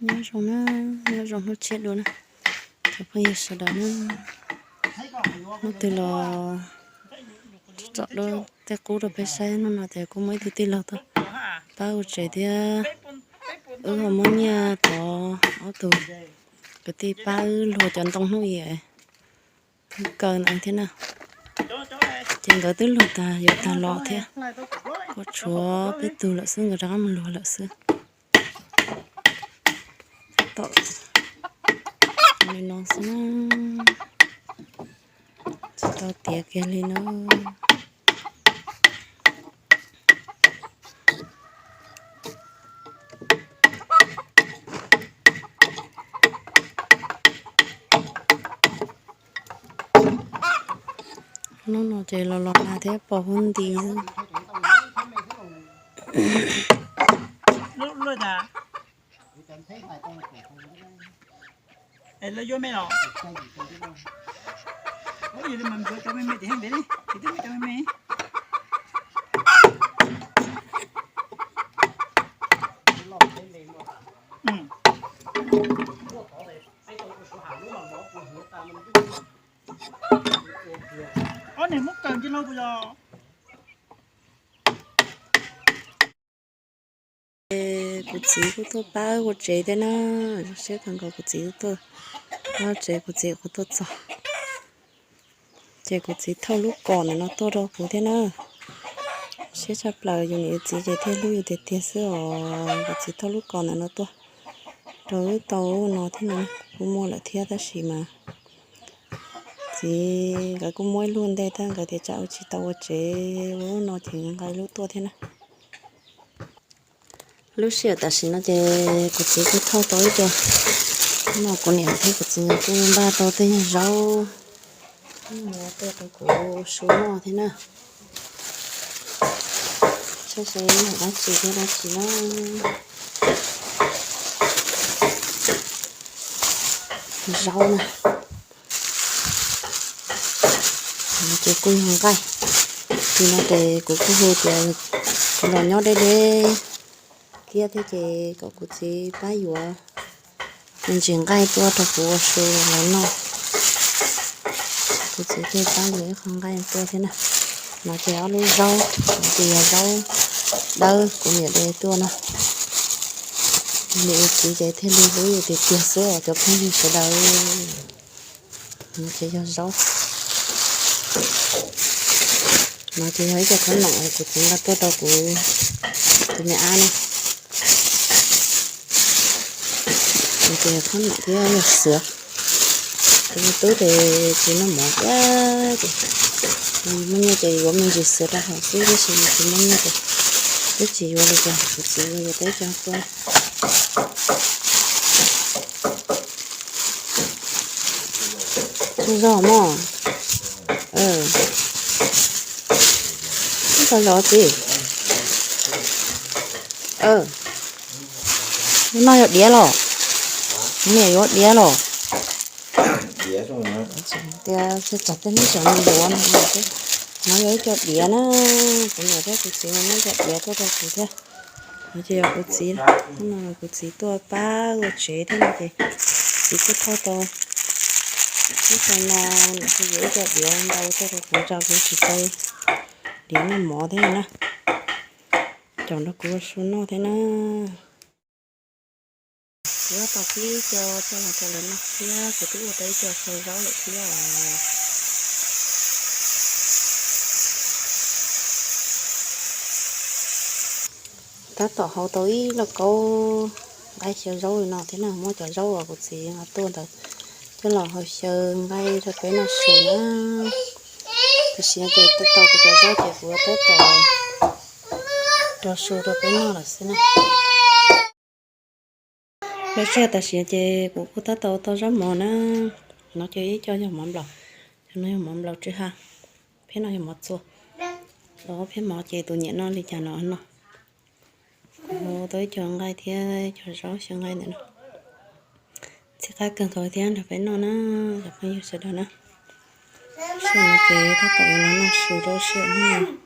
Nyob zoo na, nyob zoo hnub tshiab dua na, cov phooj ywg sawv daws na. Hnub twg los tsom dua tej qub rau peb saib, hnub no ces kuj muaj ib tug tij laug tuaj pab ua tsev thiab. Wb ho muab nyiaj thov ob tug kwv tij pab wb luag cov ntoo hnub i, wb kaw ntawd thiab na. Ces nkawd twb luag tag yuav tag los thiab, kuj tshuav peb tug lawm xwb, nkawd rov qab mus luag lawm xwb. Tom li no xwb na, tsis tau tiav kiag li na. Hnub no ces los los nag thiab pos huab nti xwb. Ob niag muab kaw nce hlo puas yog? Kuv txiv kuj tuaj pab ua tsev thiab na. Zoo siab kawg nkaus kuv txiv tuaj pab tsev, kuv txiv kuj tuaj txog. Ces kuv txiv thauj lub kos ntawm no tuaj rau kuv thiab na. Siab tshaj plaws, yus niam yus txiv ces thiaj hlub yus tiag tiag xwb os. Kuv txiv thauj lub kos ntawm no tuaj rau wb tau no thiab na. Kuv kuj muaj lawm thiab tab sis mas txiv nkawd kuj muab ib lub ntej thiab, nkawd tias tsam ua tsis tau ua tsev ua no ces nqa ib lub tuaj thiab na. Lub sij hawm tam sim no ces kuv txiv kuj thauj tau ib co, no kuv niam thiab kuv txiv nkawd kuj npaj tau tej nyuag zaub tuaj rau kuv su noj thiab na. Saib seb yog dab tsi thiab dab tsi na. Zaub na. Ces kuj yog nqaij. Tim no ces kuv kuj hu tias kuv los nyob deb deb kiag thiab ces kom kuv txiv pab yuav me ntsis nqaij tuaj rau kuv ua su los noj. Kuv txiv thiaj pab yuav ib qho nqaij tuaj thiab na. No ces ob lub zaub, no ces yog zaub dawb kuv niam de tuaj na. Niam txiv ces thiaj li hlub yus tiag tiag xwb os cov phooj ywg sawv daws. No ces yog zaub. No ces yog ib co qhob noom kuv txiv nqa tuaj rau kuv tus me ab na. No ces qhob noom thiab yog xwb. Tus me tub ces tsis noj mov thiab ces muaj nyiaj ces yuav me ntsis xwb rau hauv xwb, tab sis yus tsis muaj nyiaj ces twb tsis yuav li cas, kuv txiv yuav yuav tau ib co tuaj. Zog mog. Ib co zog txiv. Noj yog diav los? Niam yuav diav los? Tias tsam tej hnub tsam nws yuav no, no yog ib co diav na. Kuv niam thiab kuv txiv muab ib co diav tuaj rau kuv thiab. No ces yog kuv txiv, kuv txiv tuaj pab ua tsev thiab no ces txiv kuj thauj tau ib co no, nws kuj yuav ib co diav ntau tuaj rau kuv, tsam kuv tsis tau diav noj mov thiab na. Caum nrog kuv ua su noj thiab na. Kuv tab tom pib co coj los rau lawv noj thiab kuv twb ua tau ib co xyaw zaub lawm thiab os. Tab tom hau tau ib lauj kaub nqaij xyaw zaub li no thiab na, muab cov zaub uas kuv txiv tuaj ntawd coj los hau xyaw nqaij rau peb noj su na. Tam sim no ces tab tom kuv cov zaub ces kuv tab tom rau su rau peb noj lawm xwb na. Lub sij hawm tam sim no ces kuv kuj tab tom ua tau zaub mov na. No ces ib co yog mov nplaum, cov no yog mov nplaum tsw ha, pheb no yog mov txua. Los pheb mov ces tus nyiam noj li cas no noj. Kuv tau ib co nqaij thiab ib co zaub xyaw nqaij ntawm no. Txhij qab kawg nkaus thiab nrog peb noj na, cov phooj ywg sawv daws na. Sij hawm no ces tab tom yuav los noj su rau sij hawm no.